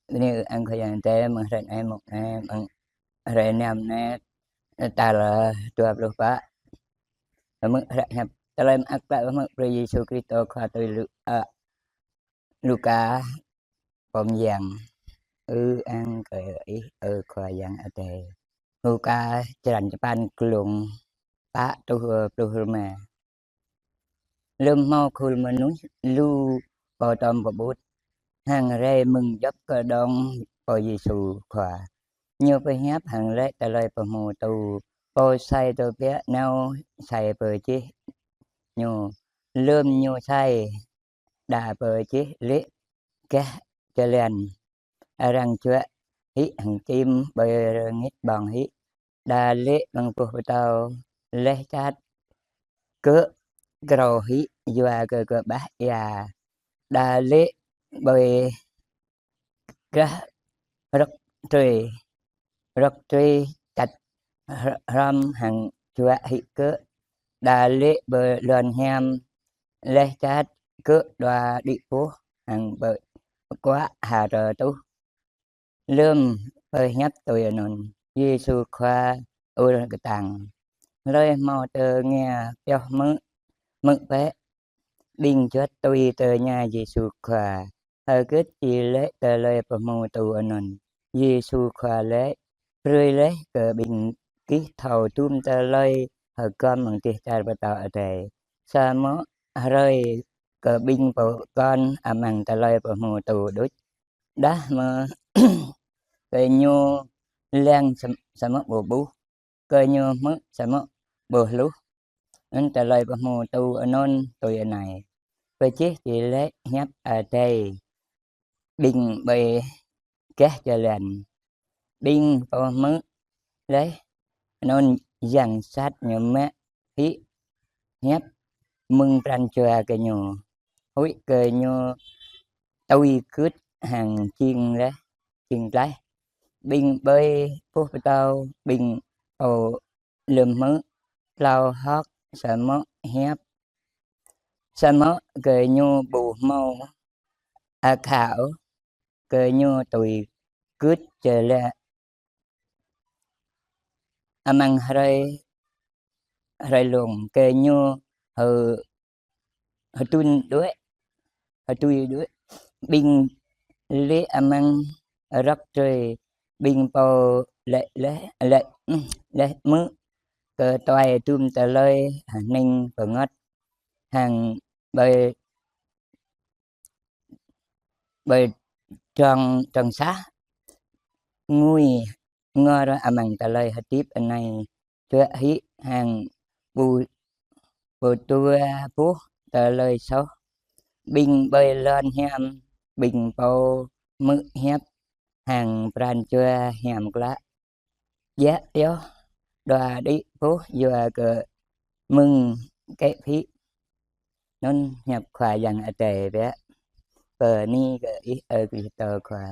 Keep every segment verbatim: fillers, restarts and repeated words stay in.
Bơni ư-ang Khua Yang Adai, mơ̆ng hrơi anai, mơ̆ng anai, mơ̆ng hrơi năm anai, tal dua pluh pă. Mơ̆ng hră hiăp, tơlơi mơak klă mơ̆ng Khua Yêsu Krist Khua tui Lu-, ơ, Luka pô mơyang. Ư-ang kơ Ih, ơ Khua Yang Adai. Luka črăn čơpăn, glông pă truh pluh rơma. Lơm hmâo khul mơnuih lu pơtŏm pơƀut, hăng rai mơ̆ng djŏp kơđông pơ Yêsu Khua. Ñu pơhiăp hăng laĭ tơlơi pơhmutu, pô sai tơbiă nao sai pơjeh Ñu. Lơm Ñu sai, đa pơjeh lê̆ gah jơlan, arăng juă hĭ hăng čim ƀơi rơngit ƀơ̆ng hĭ. Đa lê̆ amăng boh pơtâo, laih čăt gơ̆ krô hĭ yua kơ kơƀah ia. Đa lê̆ ƀơi grah rơ̆k trê, rơ̆k trê čăt hrŏm hăng juă hĭ gơ̆. Đa lê̆ ƀơi lŏn hiam, laih čăt gơ̆ đua đĭ boh hăng pơkuă ha rơtuh. Lơm pơhiăp tui anŭn, Yêsu Khua ur kơtang: Hlơi hmâo tơngia pioh hmư̆, hmư̆ bĕ. Ƀing juăt tui tơña Yêsu Khua: Hơgĕt či laĭ tơlơi pơhmutu anŭn? Yêsu Khua laĭ: Brơi laih kơ ƀing gih thâo dŭm tơlơi hơgŏm amăng dêh čar pơtao adai, samơ̆ hrơi kơ ƀing pô kŏn amăng tơlơi pơhmutu đôč. Đah mơ̆ kơ ñu lăng sam-, samơ̆ ƀu ƀuh, kơ ñu hmư̆ samơ̆ ƀu hluh. Anŭn tơlơi pơhmutu anŭn tui anai: Pơjeh či laĭ hiăp Adai ƀing ƀơi gah jơlan. Ƀing pô hmư̆ laih anŭn yang sat ñu mă hĭ hiăp mơ̆ng pran jua gơñu, huĭ kơ ñu tui gưt hăng jing laih, jing tlaih. Ƀing ƀơi boh pơtâo, ƀing pô lơm hmư̆, tlao hơ̆k samơ̆ hiăp, samơ̆ gơñu ƀu hmâo akha ôh, gơñu tui gưt čơlă amăng hrơi, hrơi lông, gơñu hơ-, hơdun đuaĭ, hơdui đuaĭ. Ƀing lê̆ amăng rơ̆k trê, ƀing pô laĭ laih, laĭ, laih hmư̆ kơ tuai dŭm tơlơi hơning pơngăt hăng ƀơi, ƀơi trong, trong sah ngui ngor amăng tơlơi hơdip anai, juă hĭ hăng ƀu, ƀu dua boh tơlơi soh. Ƀing ƀơi lŏn hiam, ƀing pô hmư̆ hiăp hăng pran jua hiam klă, djă pioh đua đĭ boh yua kơ mơ̆ng kĕ phĭ. Anŭn hiăp Khua Yang Adai biă. Bơni kơ Ih, ơ Krist Khua.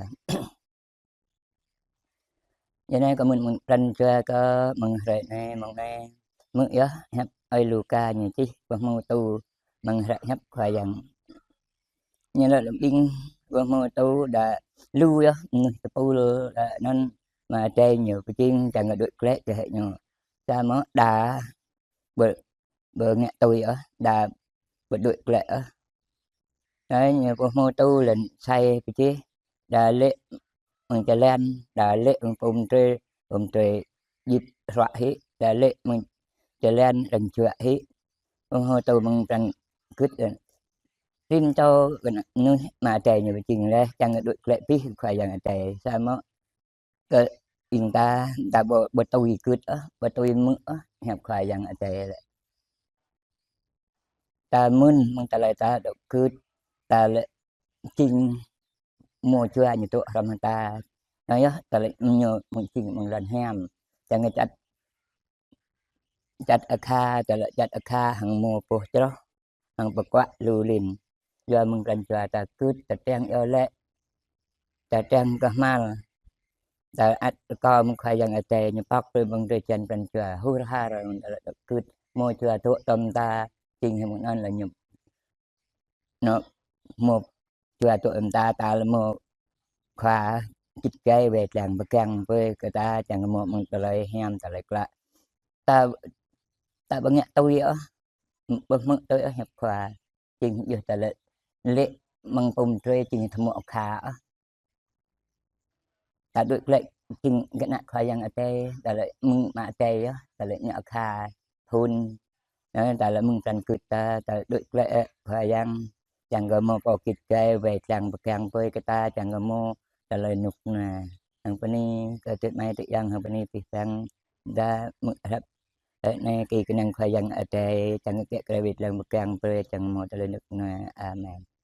Yua anai kâo mơ̆n mơ̆ng pran jua kâo mơ̆ng hrơi anai, mơ̆ng anai. Hmư̆ yơh hiăp ơi Luka ñu čih pơhmutu mơ̆ng hră hiăp Khua Yang. Ñu laĭ lơ̆m ƀing pơhmutu đa lu yơh mơnuih tơpul đa anŭn mơ̆ Adai ñu pơjing čang kơ đuaĭ glaĭ kơ hĕ ñu. Samơ̆ đa ƀu, ƀu ngă tui ôh, đa ƀu đuaĭ glaĭ ôh. Anai ñu pơhmutu lĕ sai pơjeh, đa lê̆ mơ̆ng jơlan, đa lê̆ mơ̆ng pum trê, pum trê djĭp hruă hĭ, đa lê̆ mơ̆ng jơlan arăng juă hĭ. Pơhmutu mơ̆ng pran gưt, ơ, rĭm čô kơ anŭn mơnuih mơ̆ Adai ñu pơjing laih, čang kơ đuaĭ glaĭ abih Khua Yang Adai. Samơ̆ kơ ƀing ta, ta ƀu, ƀu tui gưt ôh, ƀu tui hmư̆ ôh hiăp Khua Yang Adai lĕ. Ta mơ̆n mơ̆ng tơlơi ta dŏ gưt, ta lĕ jing mơ̆ jua ñu dŏ hrŏm hăng ta. Anai yơh tơlơi ñu mơ̆ng jing mơ̆ng lŏn hiam. Čang kơ čăt, čăt akha, tơlơi čăt akha hăng mơ̆ boh čroh hăng pơkuă lu lin. Yua mơ̆ng pran jua ta gưt, ta tơdang iâu laĭ, ta tơdang kơhma̱l, ta ăt rơkâo mơ̆ng Khua Yang Adai ñu pŏk brơi mơ̆ng drơi jan pran jua hur har, ta gưt mơ̆ jua dŏ tŏm ta, jing hĭ mơ̆ng anŭn lĕ ñu. Anŭn mơ̆ jua dŏ tŏm ta, ta lĕ mơ̆ Khua git gai wai lăng pơgang brơi kơ ta, čang kơ hmâo mơ̆ng tơlơi hiam tơlơi klă. Ta, ta ƀu ngă tui ôh, ƀu hmư̆ tui ôh hiăp Khua. Jing yơh tơlơi lĕ mơ̆ng pum drơi jing tơhmư̆ akha ôh. Ta đuaĭ glaĭ jing gơnă Khua Yang Adai, tơlơi mơ̆ng Ama Adai yơh, tơlơi ñu akha phun. Ơ, tơlơi mơ̆ng pran gưt ta, ta đuaĭ glaĭ, ơ, Khua Yang, čang kơ hmâo pô git gai wai lăng pơgang brơi kơ ta, čang kơ hmâo tơlơi rơnŭk rơnua. Hăng bơni, kơ tơt mai tơt yang, hăng bơni pih păng, ta mơ̆ng hrăp. Ơ, anai kơ kơnang Khua Yang Adai, čang kơ kiă kơ wai lăng pơgang brơi, čang kơ hmâo tơlơi rơnŭk rơnua. Amen.